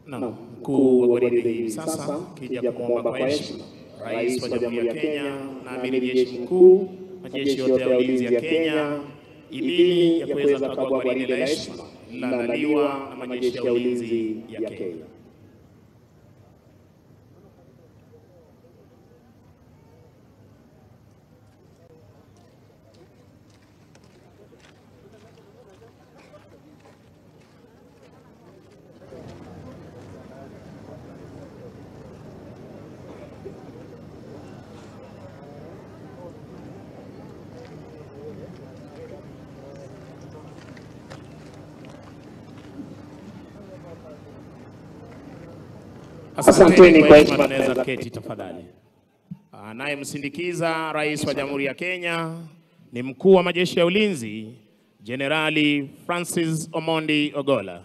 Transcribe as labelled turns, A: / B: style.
A: Na mkuu wa gwaride hivi sasa kija kumwomba kwa heshima Rais wa Jamhuri ya Kenya na Amiri Jeshi Mkuu, majeshi yote ya ulinzi ya Kenya, idhini ya kuweza kukagua gwaride la heshima lililoandaliwa na majeshi ya ulinzi ya Kenya.
B: Asanteni kwa heshima,
A: tunaweza keti tafadhali. Anayemsindikiza Rais wa Jamhuri ya Kenya ni mkuu wa majeshi ya ulinzi Jenerali Francis Omondi Ogolla.